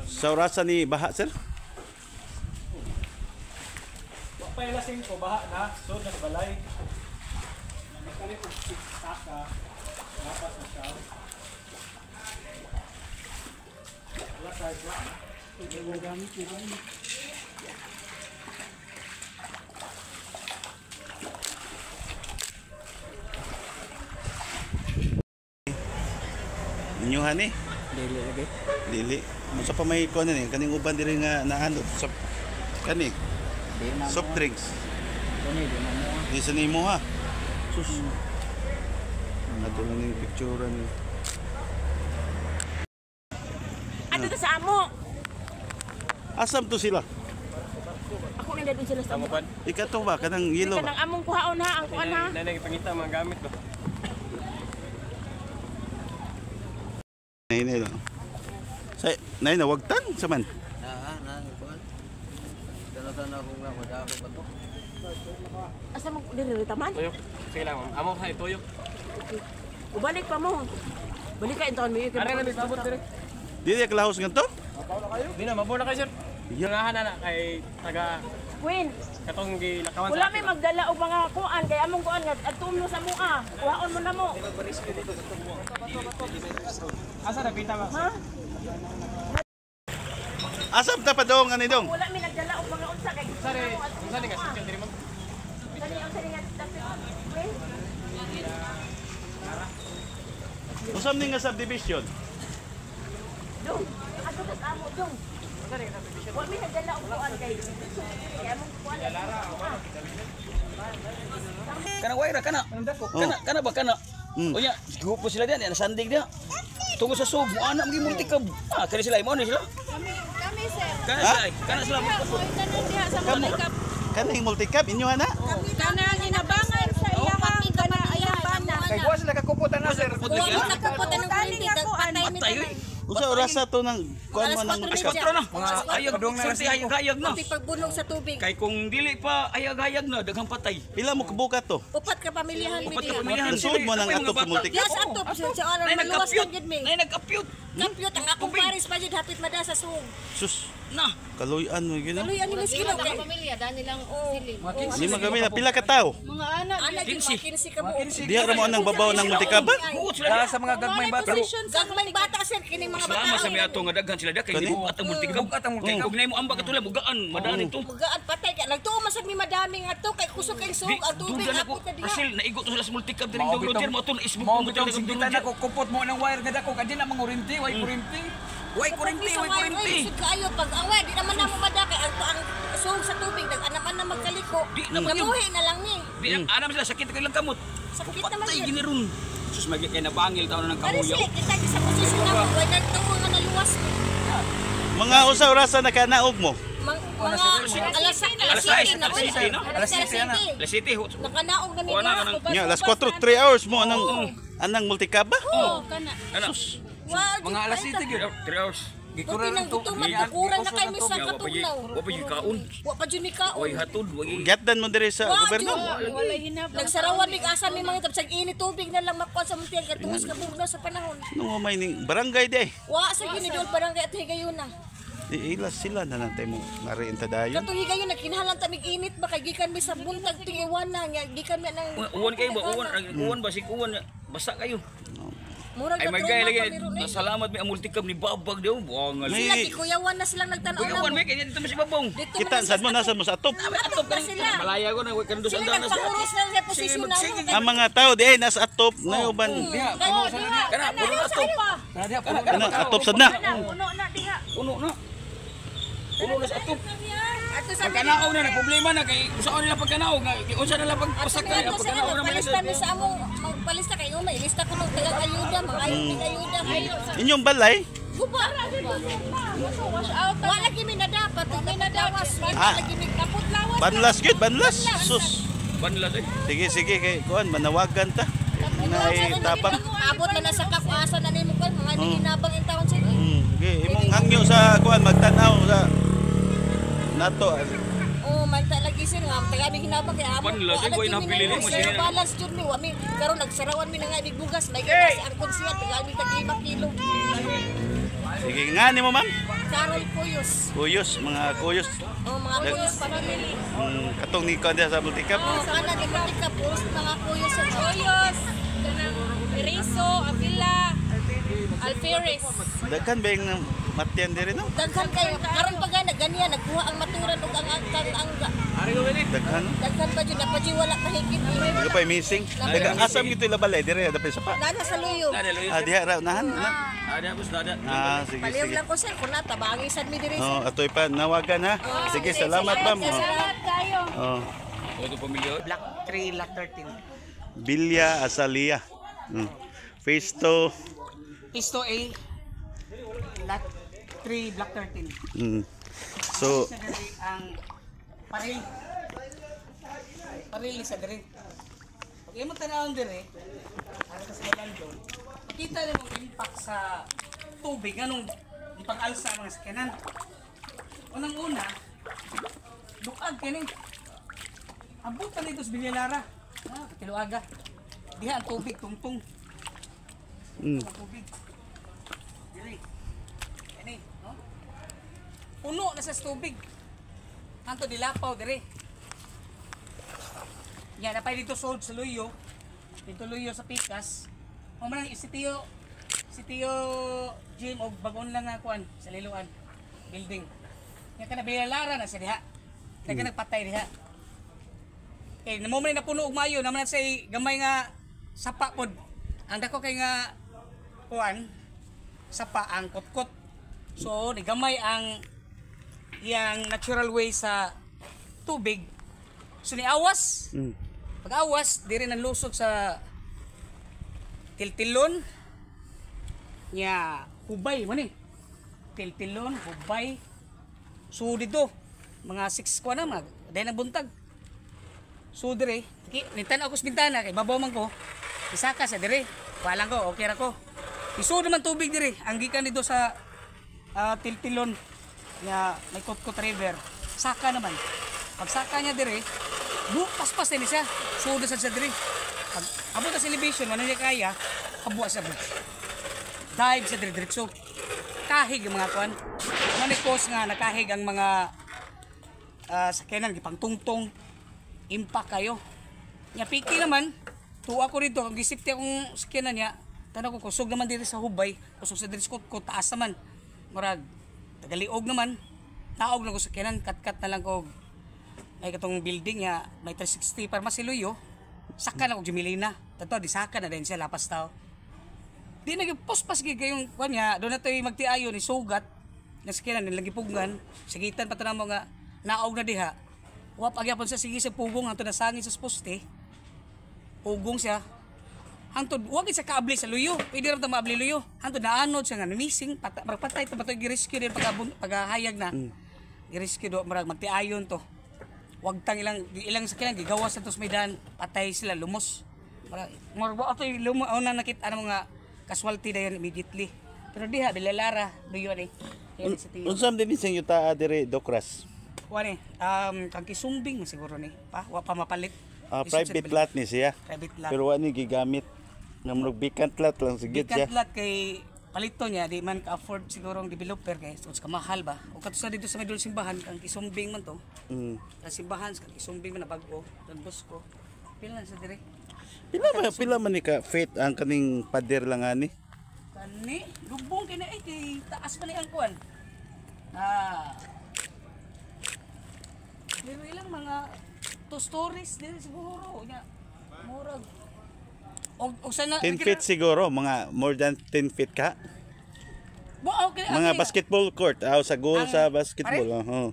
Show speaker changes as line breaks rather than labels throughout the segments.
Sa orasa ni baha, sir?
Pailasing ko, baha na. Sud na sa balay. Nagkalit og taka. Lapas na siya. Wala sa
Inyuhan ni?
Dili lagi.
Dili. Unsa pa may kuan ni kaning uban diri nga naanod sa kani soft drinks.
Kani di na mo.
Di sa nimo ha. Sus. Ato lang ning picture ni.
Ato ta sa amo.
Asam to sila?
Ako nang dadun sila sa amo.
Ikato ba kanang yellow ba?
Kanang among kuhaon ha, ang kuan ha.
Nanay pangita mga gamit ba.
Nay nay lang. Sa nay nawagtan sa man.
Na kuan. Dala-dala ko nga madami pa to.
Asa mo diri taman?
Tuyok. Sige lang, ma'am. Amo sa tuyok.
Ubalik pa mo. Balik ka intaon mo.
Are na bisabot dire.
Dili klahos ngadto?
Di na mabuna kayo, sir.
Yeah.
Unahan na na kay taga
Queen,
katong gilakawan
wala may magdala og mga kuan kay among kuan nga adtuom mo sa mua. Kuhaon mo na mo.
Asa na pita ba?
Ha?
Asam ta pa dong ani dong?
Wala may nagdala og mga unsa kay
Sari, unsa ni nga sikyan diri ma'am?
Kani unsa ni nga dapit? Queen?
Usam ni nga subdivision?
Dong, ato ta sa amo dong. Wa may nagdala og kuan kay kay among kuan.
Kana wire kana. Kana kana ba kana. Unya, grupo sila diyan, nasandig diya. Tungo sa sub, mo ana magi multikab. Ah, kani sila mo ni sila.
Kami sir.
Kana sila, kana sila.
Mo tanan diha sa
Kamo.
multicab.
Kaning multicab inyo ana?
Kanang inabangan sa iyahang kana iyang bana.
Kay wa sila kakuputan na sir.
Wa mo kakuputan ng kuryente, patay mi
Patay.
tanan.
Unsa orasa to nang kuan mo nang
Alas
multicab?
Kontra na. Mga ayag dong na ayag-ayag na.
Pati pagbunong sa tubig.
Kay kung dili pa ayag-ayag na daghang patay.
Pila mo kabuka to?
Upat ka pamilyahan mi
Upat ka
diha.
pamilyahan.
Nasud mo nang atop sa multicab?
Yes, atop sa oras
Nay
maluwas
nagkapyot.
na gyud mi.
Nay nagkapyot.
Kapyot ang akong pares pa jud hapit mada sa suog.
Sus,
Na.
kaluyan mo gina.
Kaluy ani miskino kay.
Pamilya, dani lang sili.
Lima kami na pila ka tao.
Mga anak,
Ana gyud mga 15 ka buok.
Diha ra mo anang babaw ng multicab ba?
Buot sila diha.
Sa mga gagmay bata.
Gagmay bata sir kining mga bata.
Salamat sa miato nga daghan sila diha kay
Kani?
gibuhat ang multikab.
Gibuhat ang multikab.
Ug nay mo ambag katula mugaan madaan ito.
Mugaan patay ka. Nagtuo man sad mi madami nga to kay kusog kay suog ang tubig
Duda na ko,
apot na diha.
Russell, naigo to sila sa multicab diri dong Roger, mo to na isbog
Mao bitong simbitan ako kupot mo ng wire nga dako kay di na mangurinti, way kurinti.
Way kurinti, way kurinti.
Ay, kaayo pag away di naman namo madakay ang ang suog sa tubig nag-anaman na magkaliko.
Di naman yun.
Namuhi na lang ni.
Di anam sila sakit kay lang kamot.
Sakit naman
Patay
yun.
gini ron. Sus magi kay nabangil taon ng
Pero
kahuyaw.
sila kita sa posisyon na mo, way nagtuo nga naluwas.
Mga usa orasa nakanaog mo.
Mga alas
Alas
7 na.
alas 7, no?
Alas 7 na.
Alas 7 ho.
Nakanaog na mi
Wala
diha.
ka nang-
Nya alas 4, 3 hours mo anang anang multicab ba?
oh, kana.
Ano?
Mga alas 7 gyud.
3 hours.
Buti nang gutuman, tukuran na kay mi sa
Wa pa gyud-
katugnaw.
wa pa gyud kaon.
Wa pa jud mi kaon.
Way hatod, way
Gatdan mo diri sa
Wa
gobyerno.
jud.
Wala hinabang.
Nagsarawan mig asa mi mga tapsag init tubig na lang makuha sa muntian kay tungos ka bugnaw sa panahon.
Nung may ning barangay di.
Wa sa ginidol barangay at higayuna.
Di ila sila na nantay mo mariin ta dayon.
Katong higayon nagkinahanglan ta mig init ba kay gikan mi sa buntag ting iwana nga gikan mi nang
Uwan kayo ba? Uwan, uwan ba? Uwan. Basta kayo.
Murag
Ay
na
magay
trauma
lagi.
pa meron eh.
Salamat may ang multicab ni Babag daw. Buangal.
May-
Sila gikuyawan na silang nagtan-aw na
Uwan
mo.
may kanya dito mo si Babong.
Dito
Kita
man
sad mo nasa mo sa atop.
Atop na sila.
Malaya ko na way kandos
Sila
ang danas.
nagpanguros na sa posisyon na mo.
Ang mga tao di ay nasa atop na uban.
Kayo diha.
Kana, puno na atop.
Kana atop sad na.
Puno na diha.
Puno na. Puno na sa atop.
Ato sa
Pagkanaog na, problema na kay usaon nila pagkanaog nga unsa na lang pagpasak
Ato
kay
sa
pagkanaog na man
magpalista mi sa among magpalista kay may lista ko ng tagang ayuda, mga ayud mig ayuda.
Inyong balay
Guba.
Wash out.
Wala lagi mi nadapat, mi nadawas. Wala lagi mi
Kaputlawas.
banlas gyud banlas. Sus.
Banlas eh.
Sige sige kay kuan manawagan ta. Nay tabang.
Abot na na sa kakuasan na nimo kan mga ginabang in taon sir.
Sige, imong hangyo sa kuan magtan-aw sa nato.
Oh, manta lagi sir nga taga mi hinabang kay amo.
Pan, lasing ko, inabili ni mo,
Zero
sino-
balance jud mi, wa mi karon nagsarawan mi na nga nig bugas, may gana si ang konsyal taga mi tag 5 kilo.
Sige nga nimo, ma'am.
Carol Cuyos.
Kuyos, mga kuyos.
Oh, mga Cuyos family.
Katong ni kuan diha sa multicap.
Oh, kana di mo tika puros mga Cuyos sa
Cuyos, kanang Eriso, Avila, Alferes.
Daghan ba yung matyan diri, no?
Daghan kayo karon pa gana ganyan nagkuha ang maturan ug ang
Daghan, no?
daghan pa jud na pa jud wala kahigit.
Daghan pa yung missing. Daghan asam gito ilabalay diri dapit sa pa.
Nana sa luyo.
Ah, diha ra unahan na.
Ada bus ada.
Ah, sige
Paliw
sige.
lang ko sir kun na tabangi sad mi diri sir.
Oh, atoy pa nawagan ha. Sige, salamat, ma'am. Oh.
Salamat kayo.
Oh.
Ito pamilya.
Block 3, Lot 13.
Bilya Azalia. Phase 2.
Pisto A, Lot 3, Block 13.
So,
Sa diri ang paril. Paril ni sa diri. Pag imo tanawon diri, ara sa Orlando, makita nimo ang impact sa tubig anong ipang-alsa ang mga sakyanan. Unang-una, lukag kini. Abot pa nito sa Bilyara. Ah, Tiluaga. Diha ang tubig tungtong. Ang tubig. Diri. Kini, no? Puno na sa tubig. Anto dilapaw dire. Yan, napay dito sold sa Luyo. Dito Luyo sa Pikas. Mo man si Tio Jim og bagon lang nga kuan sa Liloan building. Nya kana Bilalara na siya diha. Daga nagpatay diha. Eh, namo man napuno og mayo, naman na say gamay nga sapa pod. Ang dako kay nga kuan sapa ang kutkot. So, ni gamay ang iyang natural way sa tubig. So niawas. Pag awas, diri nang lusot sa Tiltilon. Nya hubay man eh. Tiltilon, hubay. So dito, mga 6 ko na mga dahil ng buntag. So dire, nitan ako sa bintana kay babaw man ko. Isaka sa dire. Walang ko, okay ra ko. Iso naman tubig dire, ang gikan dito sa Tiltilon nga may Kotkot River. Saka naman. Pag saka niya dire, bu paspas din siya. Suod na sa dire. Pag abot sa elevation, wala niya kaya, kabuha sa bridge. Dive sa dire diretso. Kahig ang mga kuan. Mao cause nga nakahig ang mga sakyanan gipangtungtong impact kayo. Nya piki naman, tuwa ko rito, ang gisipti akong sakyanan niya, tanaw ko kusog naman dito sa hubay, kusog sa diri sa ko taas naman. Murag tagaliog naman. Taog na ko sakyanan, katkat na lang ko may katong building niya, may 360 para masiluyo. Saka na ko Jumilina. Tato di saka na din siya lapas tao. Di na gyud pospas gyud kayong kuan niya, doon na to'y magtiayon ni sugat na sakyanan nilang gipugngan, sigitan pa tanang mga naog na diha. Wa pa gyapon sa sige sa pugong hangtod nasangit sa poste. Pugong siya. Hangtod wa gid siya kaabli sa luyo. Pwede ra ta maabli luyo. Hangtod naanod siya nga missing, patay, marag patay to patay gi-rescue din pagka pagahayag na. Gi-rescue do marag magtiayon to. Wag tang ilang ilang sakyanan gigawas sa tos maydan, patay sila lumos. Marag murag wa toy lumo una nakita ang mga casualty dayon immediately. Pero diha Bilalara luyo ni. Yan sa tiyo.
Unsa man din sa yuta diri, Dokras?
Kuha ni, kang kisumbing siguro ni. Pa, wa pa mapalit.
Ah,
Isip sa
private lot ni siya.
Private lot.
Pero wa ni gigamit. Nga murag vacant lot lang sigid siya.
Vacant lot kay palito niya, di man ka-afford siguro ang developer kay so, kamahal ba. O kato sa dito sa may dulong simbahan, kang kisumbing man to. Ang simbahan, kang kisumbing man na bag-o, Don Bosco. Pila na sa dire?
Pila man ni ka fit ang kaning pader lang ani?
Kani, lubong kay na eh, kay taas pa ni ang kuan. Ah. Pero ilang mga two stories din siguro nya. Murag. Og sana
10 feet siguro, mga more than 10 feet ka.
Bo, okay,
Mga
okay.
basketball court, aw sa goal
Ang
sa basketball, oh.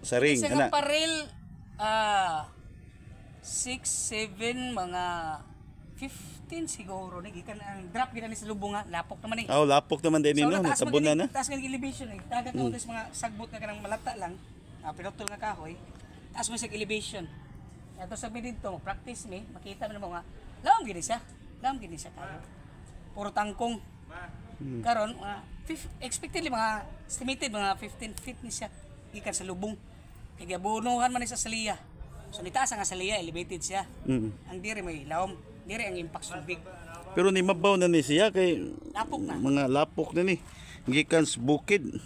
Sa ring,
Isa nga
ana.
paril 6 7 mga 15 siguro ni gikan ang drop gina ni sa lubong nga lapok naman eh.
Aw, lapok naman din no,
taas man
natabunan na.
Taas man elevation eh. Taga ka sa mga sagbot nga kanang malata lang, pinutol nga kahoy. Taas man sa elevation. Ato sa dito, practice mi, makita mo na mga laom gini siya. Laom gini siya kayo. Puro tangkong. Karon mga expectedly mga estimated mga 15 feet ni siya gikan sa lubong. Kay giabunuhan man ni sa Salia. So nitaas ang Salia, elevated siya. Ang diri may lawom, diri ang impact sa tubig.
Pero ni mabaw na ni siya kay
Lapok na.
mga lapok na ni. Gikan sa bukid.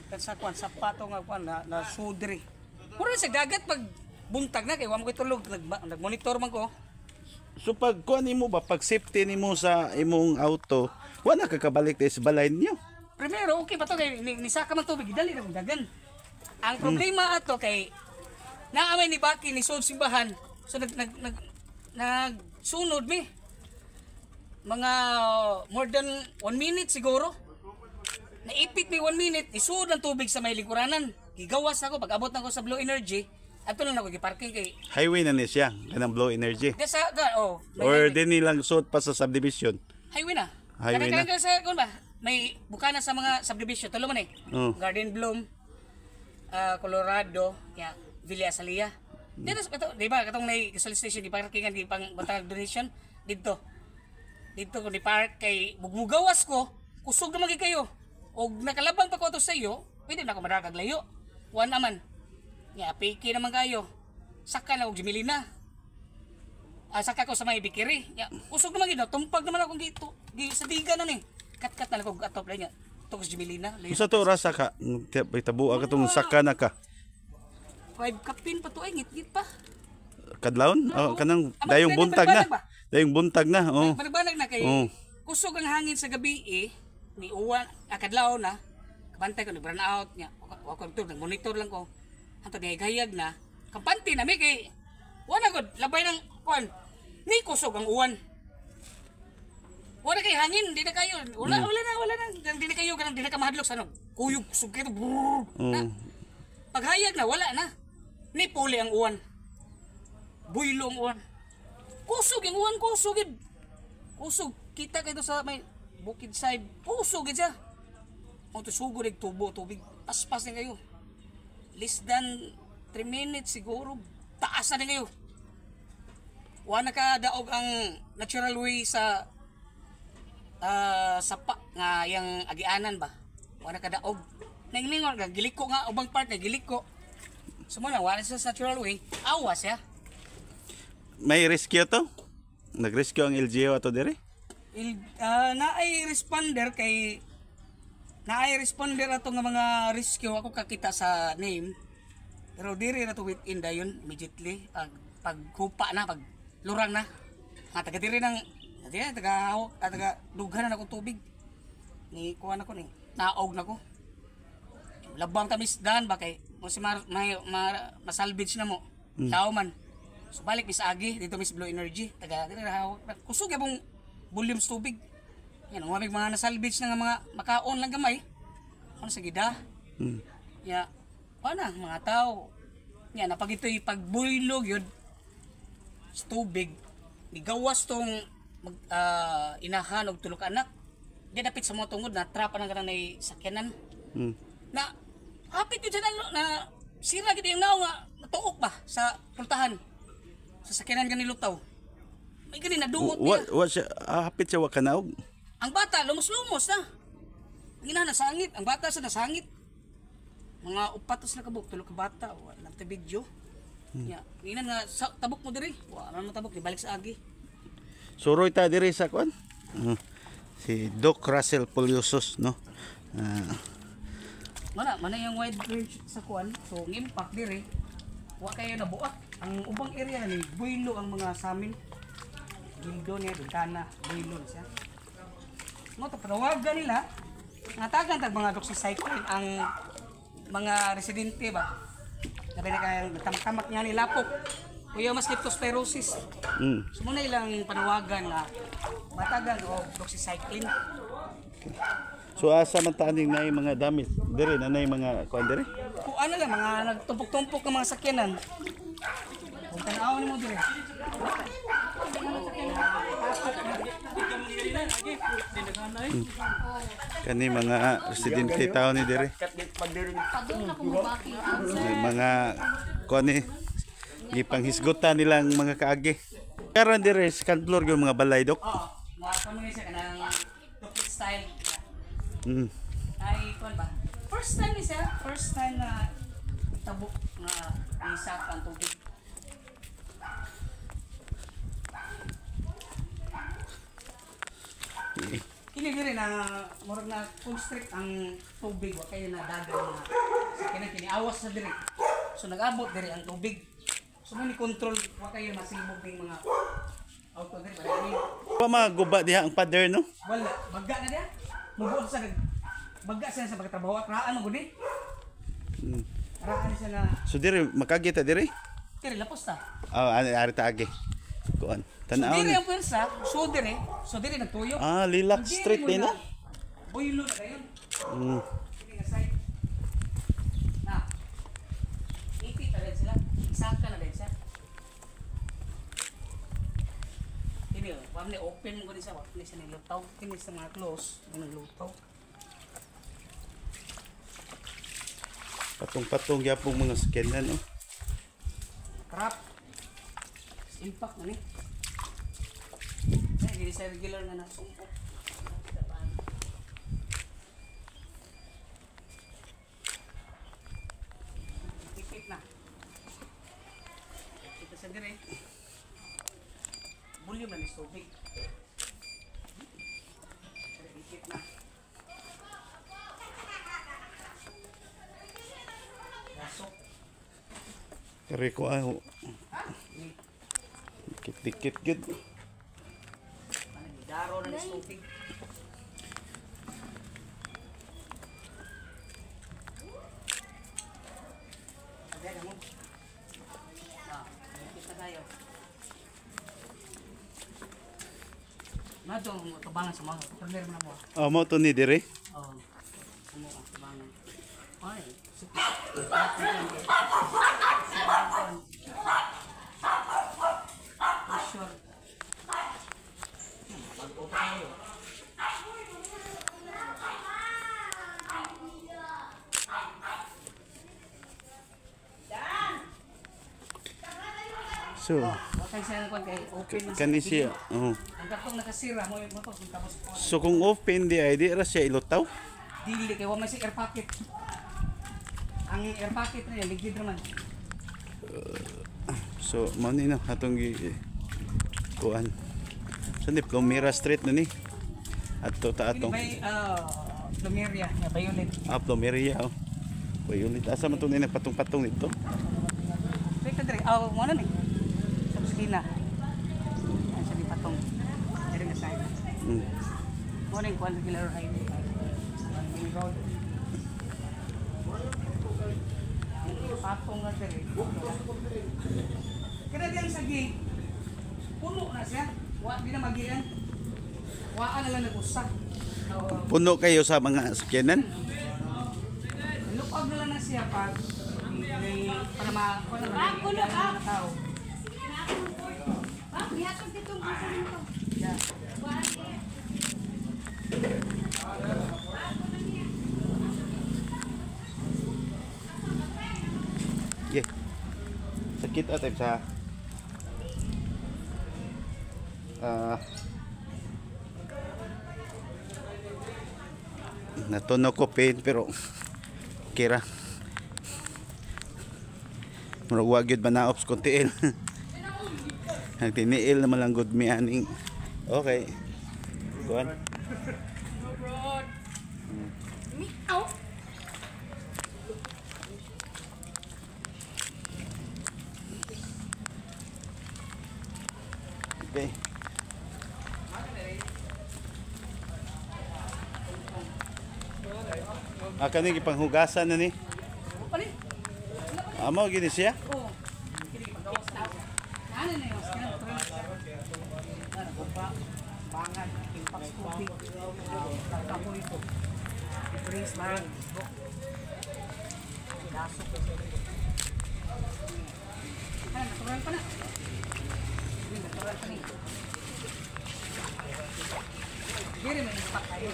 Kan sa kwan sa pato nga kwan na, na sudri. Mura sa dagat pag buntag na kay wa mo koy tulog, nagmonitor man ko.
So pag kuan nimo ba, pag safety nimo sa imong auto, wala ka kabalik sa balay niyo.
Primero okay pa to kay ni saka man tubig dali na kong dagan. Ang problema ato kay naamay ni Baki ni Sod simbahan. So nag nag nag nagsunod mi. Mga more than 1 minute siguro. Naipit mi 1 minute, isuod ang tubig sa may lingkuranan. Gigawas ako pag abot na ko sa Blue Energy. Ato lang ako giparking kay
Highway na ni siya, kanang Blue Energy.
Di sa da, oh, may
Or
highway.
din nilang suot pa sa subdivision.
Highway na.
Highway
Kanang-
na.
kanang sa kun ba? May bukana sa mga subdivision tulo man eh.
Oh.
Garden Bloom, Colorado, ya, Villa Azalia. Dito sa kato, di ba katong nay gasoline station di parkingan di pang bantag donation didto. Didto ko di park kay bugbugawas ko, kusog naman gyud kayo. Og nakalabang pa ko ato sa iyo, pwede na ako madragag layo. Kuan naman. Ya, piki naman kayo. Saka na og Jimilina. Saka ko sa may bikiri. Ya, usog naman gid, tumpag naman akong gito. Gi sa diga na ni. Kat-kat na lang kog atop niya. Tugos Jimilina. Layo.
Usa to rasa ka, tabuha ka tong saka na ka.
5 kapin pa to ay ngit-ngit pa.
Kadlawon? Oh, kanang
Ah,
dayong buntag na.
magbanag ba?
Dayong buntag na, oh.
Banag-banag na kay
Oh.
kusog ang hangin sa gabi eh. Ni uwan, kadlaw na. Kabantay ko ni brown out niya. Wa ko to nag-monitor lang ko. Hanto ni gayag na. Kampante na mi kay wala gud labay ng kuan. Ni kusog ang uwan. Wala kay hangin, di na kayo. Wala wala na, wala na. Di na kayo kanang di na ka mahadlok sa ano. Kuyog kusog kayo. Brrr. Na.
Oh.
Paghayag na wala na. Ni puli ang uwan. Buylo ang uwan. Kusog ang uwan, kusog gid. Kusog kita kayo sa may bukid side. Kusog gid siya. Mo to sugod ig tubo tubig. Paspas din kayo. Less than 3 minutes siguro. Taas na din kayo. Wa na ka daog ang natural way sa sapa nga yang agianan ba. Wa na ka daog. Nanglingon ka giliko nga ubang part na giliko. So mo na wala siya sa natural way. Awa siya.
May rescue to? Nag-rescue ang LGU ato dire?
Naay responder kay naay responder ato nga mga rescue ako kakita sa name. Pero diri na to within dayon immediately pag pagkupa na pag lurang na. Nga taga diri nang diri taga hawak taga dughan na akong tubig. Ni kuha na ko ni naog na ko. Labang kami dan ba kay mo si mar, may, ma, masalvage na mo. Tao man. So balik mis agi dito mis Blue Energy taga diri na hawak na. Kusog gyapong volume sa tubig. Yan ang mga nasalvage na nga mga makaon lang gamay. Ano sa gida? Ya, wala mga tao. Ya, napagito'y pagbulog yun sa tubig. Nigawas tong mag, inahan og tulok anak. Di dapit sa mga tungod na trapa na kanang nay sakyanan. Na hapit yun siya na sira gid yung nao nga natuok ba sa pultahan. Sa sakyanan gani lutaw. May gani naduot
Wa
niya.
wa siya hapit siya wa kanaog.
Ang bata lumos-lumos na. Ang ina nasangit, ang bata sa nasangit. Mga upatos na kabuk, tulo ka bata, wala ta video. Ya, ina nga sa, tabok mo diri. Wala na tabok, di balik sa agi.
Suroy ta dire sa kuan. Si Doc Russell Poliosos, no.
Mana, mana yung wide range sa kuan. So, ang impact diri, wa kayo nabuak. Ang ubang area ni builo ang mga samin. Gildo niya, bintana, builo na siya. Mo to panawagan nila. Natagan tag mga doxycycline ang mga residente ba. Labi na kay tamak-tamak niya ni lapok. Kuya mas leptospirosis. So muna ilang panawagan nga matagan og doxycycline.
So asa man ta aning naay mga damit dire na nay mga kuan dire?
Kung ano lang mga nagtumpok-tumpok ng mga sakyanan. Kung tan-aw nimo dire.
Kani mga residente tao ni dire. May mga kuan ni gipanghisgutan nilang mga kaagi. Karon dire second floor yung mga balay, Dok.
Oo, mga kamo siya kanang duplex style. Ay, kuan ba? First time ni siya, first time na Hitabo nga isaka ang tubig. Kini diri na murag na constrict ang tubig wa kayo na dagan na sa kini kini awas sa diri. So nag-abot diri ang tubig. So mo ni control wa kayo masibog ning mga auto diri para ni
Pa maguba diha ang pader no?
wala bagga na diha. Mubuot sa bagga siya sa pagtrabaho at raan mo gud ni. Raan siya na
So diri makagita diri.
diri lapos ta.
Ah, oh, ari ta agi. Kuan.
So
Tan-aw
diri
ni.
ang puwersa, so diri, so diri nagtuyo.
Ah, Lilac
Diri
Street
mo
din
na,
no?
Boylo na kayo. Kini nga side. Na. Ipit na rin sila. Isaka na rin siya. Kini, wam ni open mo siya, wam ni siya nilutaw. Kini sa mga close, mo nilutaw.
Patong-patong gyapon mga sakyanan no.
Trap. Impact na ni. Ay, dili sa regular nga nasumpok. Ipit na. Ito sa dire. Bulyo man is tubig. Ipit na. Pasok.
Kari ko ah. Dikit-dikit gyud.
Daro na ni tubig. Ayan, mo. Ah, kita tayo. Nato ang tubangan sa mga partner mo na mo.
Oh, mo to ni diri.
Oh. Mo ang tubangan. Ay, pressure. Bago pa tayo.
So,
Wakay siya ng kay open man sa
kani siya. Oh.
Ang katong nakasira mo mo to kung tapos ko.
So kung open di ay di ra siya ilutaw.
Dili kay wa man si air pocket. Ang air pocket na ligid raman.
So mao ni no atong gi kuan. Sa ni Plomera Street na ni. Adto ta
Kini
atong
bay Plumeria nga violet.
ah, Plumeria oh. Uy, ulit asa man to ni nagpatong-patong dito.
Wait ka dire. Aw mo na ni. Sa opisina. Ang sa patong. Dire nga side. Mo na yung kuan regular highway. Ang road. Patong nga dire. Kada diyang sa gate, puno na siya. Wa di na magian. Wa na lang nag-usa. Oo.
Puno kayo sa mga sakyanan.
Lupag na lang na siya pag may para ma kuno
Ah, kuno, ah.
tao.
Ah, gihatag ditong asa nito.
Yeah.
Yeah. Sakit atay sa ah natuno ko pain pero kira murag wa gyud manaops kon tiil. Ang tiniil naman lang gud mi aning. Okay. Kuan.
Meow.
Okay. Ah, kani gipanghugasan na ni.
Pali.
Amo gini siya.
Oh. Kini pagawas na siya. Ano na yung skin Ano ba? Bangan, impact tubig. Kapoy ko. Drinks man. Dasok. Ano, natural pa na. Hindi, natural pa ni. Diri may impact kayo.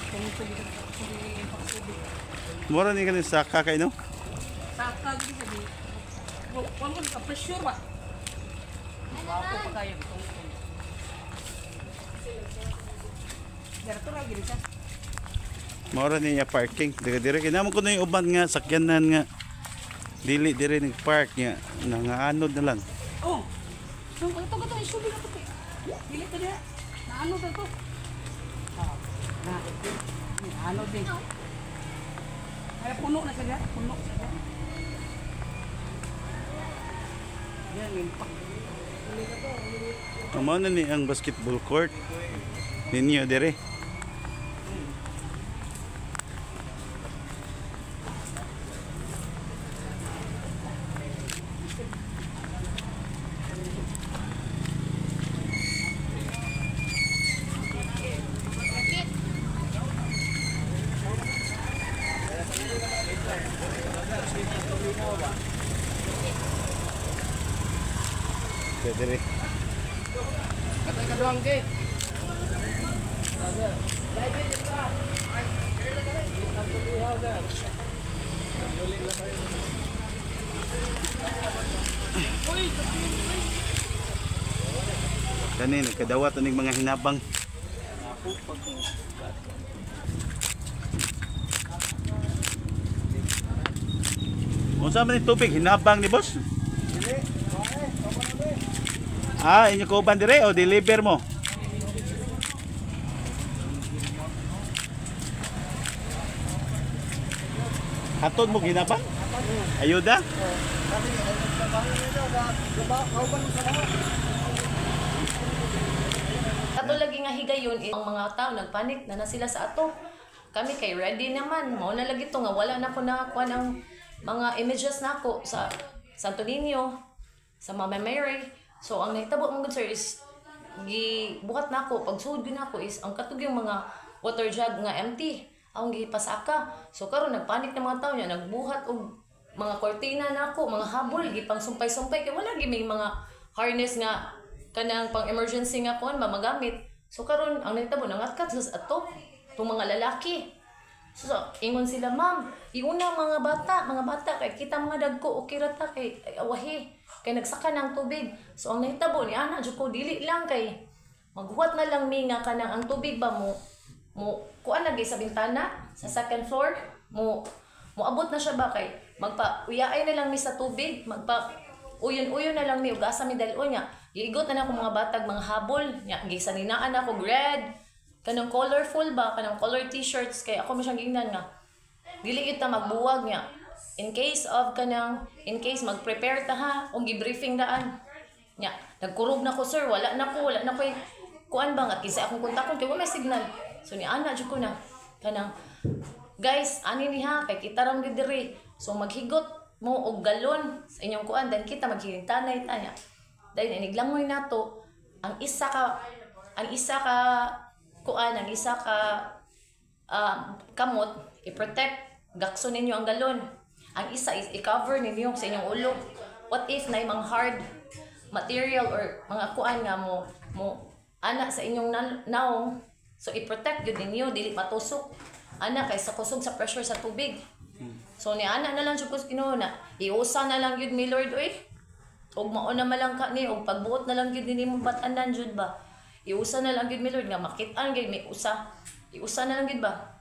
Kung ito dito, kung impact tubig.
Mura ni kani saka kay no.
Saka gid sa di. Wa mo ka pressure ba? Wapo pa kayo itong. Dara to ra gid siya.
Mora niya parking. Dire dire kinamo ko na yung uban nga sakyanan nga dili dire nag-park niya nangaanod na lang.
Oh. Nung ito ito isubi na to. Dili to diha. Naano to to. Ah, na. Ano din. Ay puno na siya, puno siya. Yan, impact.
Amo na ni ang basketball court ninyo dire. Dire. Kani nagkadawat aning mga hinabang. Unsa man ni tubig hinabang ni boss? Ah, inyo ko uban dire o deliver mo? Hatod mo hinabang? Ayuda?
Ato lagi nga higayon ang mga tao nagpanik na na sila sa ato. Kami kay ready naman. Mao na lagi to nga wala na ko nakakuha ng mga images nako sa Santo Niño, sa Mama Mary. So ang nahitabo mong good sir is gibuhat nako pagsuod gyud nako is ang katug yung mga water jug nga empty ang gipasaka. So karon nagpanik na mga tao niya nagbuhat og mga kortina nako, mga habol gipang sumpay-sumpay kay wala gi may mga harness nga kanang pang emergency nga kuan ba magamit. So karon ang nahitabo nangatkat sa ato tong mga lalaki. So ingon sila, ma'am, iuna mga bata kay kita mga dagko okay ra ta kay ay, awahi kay nagsaka ng tubig. So ang nahitabo ni ana jud ko dili lang kay maghuwat na lang mi nga kanang ang tubig ba mo mo kuan lagi sa bintana sa second floor mo moabot na siya ba kay magpa uyaay na lang mi sa tubig, magpa uyon-uyon na lang mi ug asa mi dal-on niya. Giigot na nako mga batag mga habol nya gisaninaan ako red kanang colorful ba kanang color t-shirts kay ako man siyang gingnan nga dili gyud ta magbuwag niya in case of kanang in case mag-prepare ta ha og gi-briefing daan nya nagkurog na ko sir, wala na ko kuan ba nga kinsa akong kontakon kay wa may signal. So ni ana jud ko na kanang guys ani ni ha kay kita ra gyud diri, so maghigot mo og galon sa inyong kuan dan kita maghihintanay ta nya dahil iniglangoy nato ang isa ka kuan ang isa ka kamot i-protect gakso ninyo ang galon, ang isa is i-cover ninyo sa inyong ulo. What if na mga hard material or mga kuan nga mo ana sa inyong naong, so i-protect gyud ninyo dili matusok ana kay sa kusog sa pressure sa tubig. So ni ana na lang jud ko Ginoo na iusa na lang gyud mi Lord oy, og mao na malang ka ni og pagbuot na lang gyud nimo batanan jud ba, iusa na lang gyud mi Lord nga makit-an gyud may usa, iusa na lang gyud ba.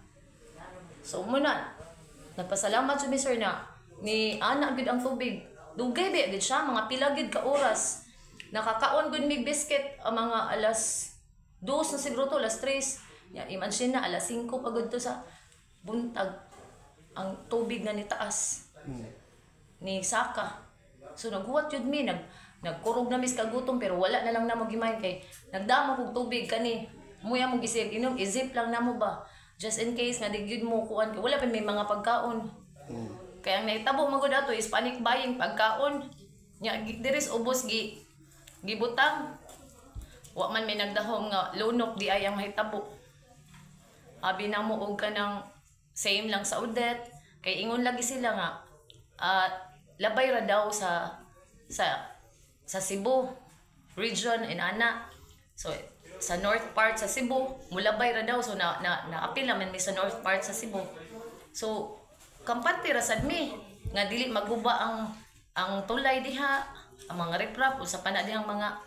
So muna nagpasalamat jud mi sir na ni ana gyud ang tubig, dugay ba gyud siya mga pila gyud ka oras. Nakakaon gyud mig biscuit ang mga alas 2 na siguro to, alas 3 ya, imagine na alas 5 pa gud to sa buntag ang tubig na nitaas ni saka. So naghuwat jud mi, nagkurog na mis kagutom pero wala na lang namo gimain kay nagdamo kog tubig kani muya mo gisig inom izip lang namo ba just in case nga di gyud mo kuan kay wala pa may mga pagkaon. Kay ang nahitabo magud ato is panic buying pagkaon nya diri sa ubos gi gibutang wa man may nagdahom nga lunok di ay ang mahitabo. Abi na mo og kanang same lang sa Odette kay ingon lagi sila nga labay ra daw sa sa Cebu region in ana. So sa north part sa Cebu mulabay ra daw, so na naapil naman mi sa north part sa Cebu. So kampante ra sad mi nga dili maguba ang tulay diha, ang mga riprap usa pa na dihang mga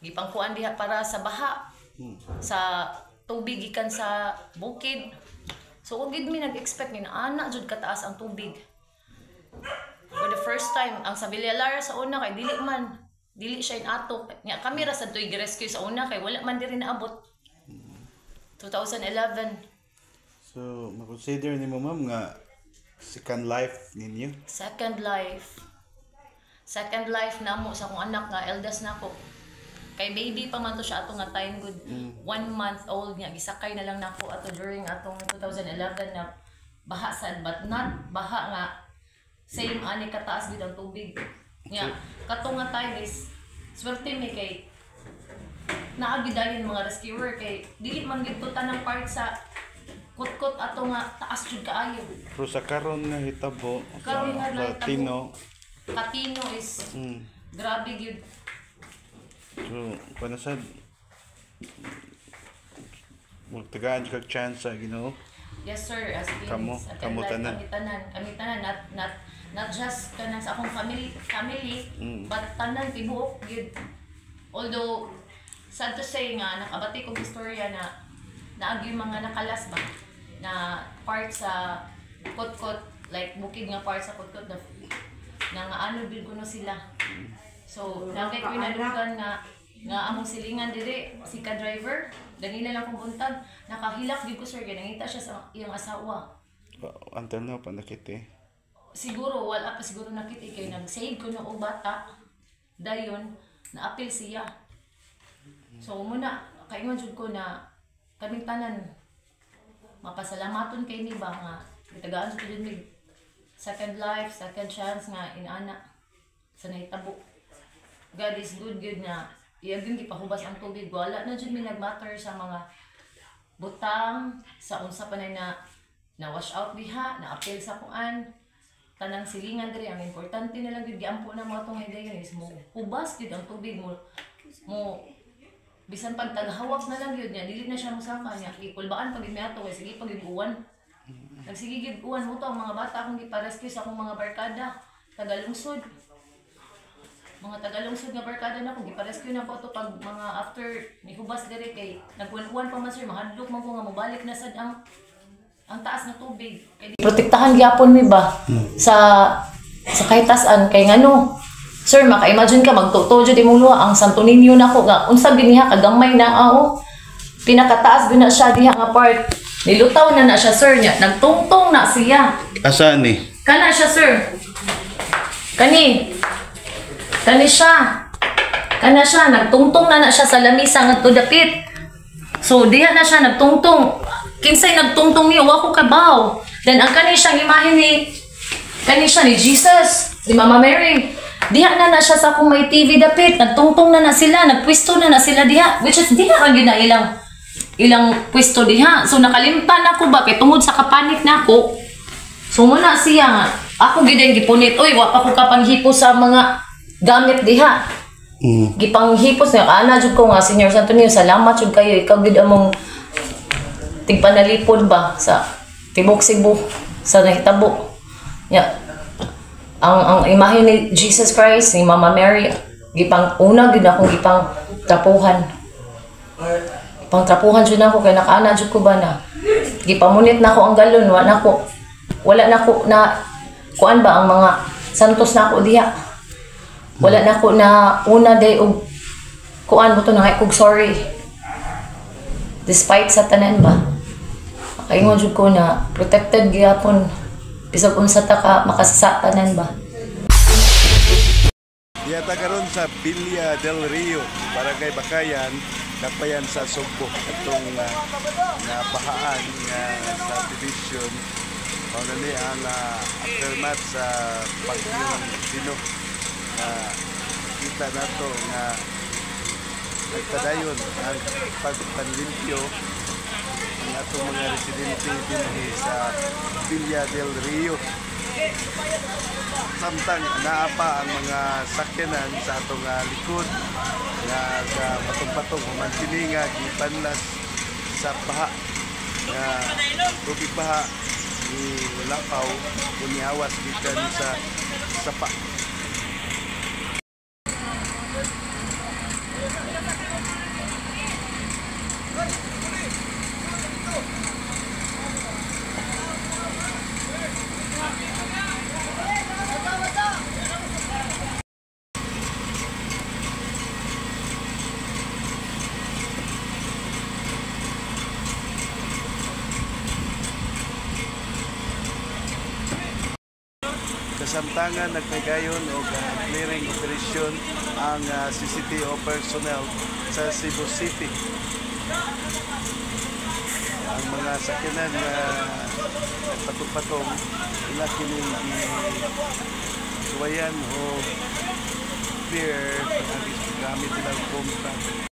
gipangkuan diha para sa baha, sa tubig gikan sa bukid. So wa gid mi nag-expect ni ana jud kataas ang tubig. For the first time ang sa Villalara sa una kay dili man, dili siya inato. Nya kami ra sad to'y gi-rescue sa una kay wala man diri naabot. 2011.
So, makonsider nimo ma'am nga second life ninyo.
Second life. Second life namo sa akong anak nga eldest nako. Kay baby pa man to siya ato nga time good. 1 month old nga gisakay na lang nako ato during atong 2011 na baha sad, but not baha nga same ani kataas gid ang tubig. Nya kato nga time is swerte mi kay naa gid dayon mga rescuer kay dili man gid to tanang part sa kutkot ato nga taas jud kaayo.
Pero sa karon nga hitabo sa,
Karon nga
sa
nahitabo.
Tino,
Katino is grabe gyud.
So, kuan sad magtagaan kag chance sa Ginoo.
Yes sir, as in,
Kamo,
sa
kamo tanan.
Kami tanan, not just kanang sa akong family, but tanan tibuok gyud. Although sad to say nga nakabati kog istorya na naagi mga nakalas ba na part sa Kotkot, like bukid nga part sa Kotkot na nga ano gyud kuno sila. So, nagay ko inalugan nga nga among silingan dire si ka driver ganina lang kong buntag nakahilak gyud ko sir kay nangita siya sa iyang asawa.
Until now pa nakita eh.
Siguro wala pa siguro nakita kay nag-save ko no og bata dayon naapil siya. So muna kaingon jud ko na kaming tanan mapasalamaton kay ni ba nga gitagaan jud mig second life, second chance nga inana sa nahitabo. God is good gyud nga iya gyud gipahubas ang tubig, wala na jud mi nagmatter sa mga butang sa unsa pa na na wash out diha, na appeal sa kuan tanang silingan diri. Ang importante na lang gyud giampo na mo atong higayon is mo hubas gyud ang tubig mo bisan pag taghawak na lang gyud niya dili na siya mosaka niya gikulbaan pag miadto kay sige pag uwan nagsige gyud uwan mo to ang mga bata akong gipa-rescue sa akong mga barkada tagalungsod. Mga tagalungsod nga barkada na ko gipa-rescue na ko ato pag mga after nihubas diri kay nagkuwan-uwan pa man sir, mahadlok man ko nga mobalik na sad ang taas na tubig. Kay protektahan gyapon mi ba sa kahitasan kay ngano sir maka-imagine ka magtuto jud imong luha ang Santo Niño nako nga unsa giniha kagamay na ao pinakataas gyud na siya diha nga part nilutaw na na siya sir niya nagtungtong na siya.
Asa ni?
Kana siya sir. Kani Kani siya. Kana siya nagtungtong na na siya sa lamisa ngadto dapit. So diha na siya nagtungtong. Kinsay nagtungtong niya wa ko kabaw. Then ang kani siyang imahe ni kani siya ni Jesus, ni Mama Mary. Diha na na siya sa akong may TV dapit. Nagtungtong na na sila, nagpwesto na na sila diha, which is diha ra gyud na ilang pwesto diha. So nakalimtan ako ba kay tungod sa kapanik nako. So muna siya nga ako gyud ang gipunit. Oy, wa pa ko kapanghipo sa mga gamit diha. Gipanghipos niya ana jud ko nga Senior Santo Niño, salamat jud kayo, ikaw gid among tigpanalipod ba sa tibok Cebu sa nahitabo. Ya ang imahe ni Jesus Christ ni Mama Mary gipang una gid akong gipang trapuhan. Gipang trapuhan jud nako kay nakaana jud ko ba na gipamunit nako ang galon, wala nako na kuan ba ang mga santos nako diha. Wala na ko na una day og kuan mo to na kog sorry. Despite sa tanan ba. Makaingon jud ko na protected gyapon bisag unsa ta ka makasasa tanan ba.
Yata karon sa Villa del Rio, Barangay Bacayan, Kapayan sa Sugbo atong nga bahaan nga subdivision. Mao na ni ang aftermath sa bagyong Tino. Kita nato nga nagpadayon ang pagpanlimpyo ang atong mga residente dinhi sa Villa del Rio. Samtang naa pa ang mga sakyanan sa atong likod nga sa patong-patong human kini nga gipanlas sa baha nga tubig baha ni lakaw o nihawas gikan sa sapa. Kasamtangan nagpagayon og clearing operation ang CCTO personnel sa Cebu City. Ang mga sakyanan nga nagpatong-patong ila kining suwayan o clear gamit nilang boom truck.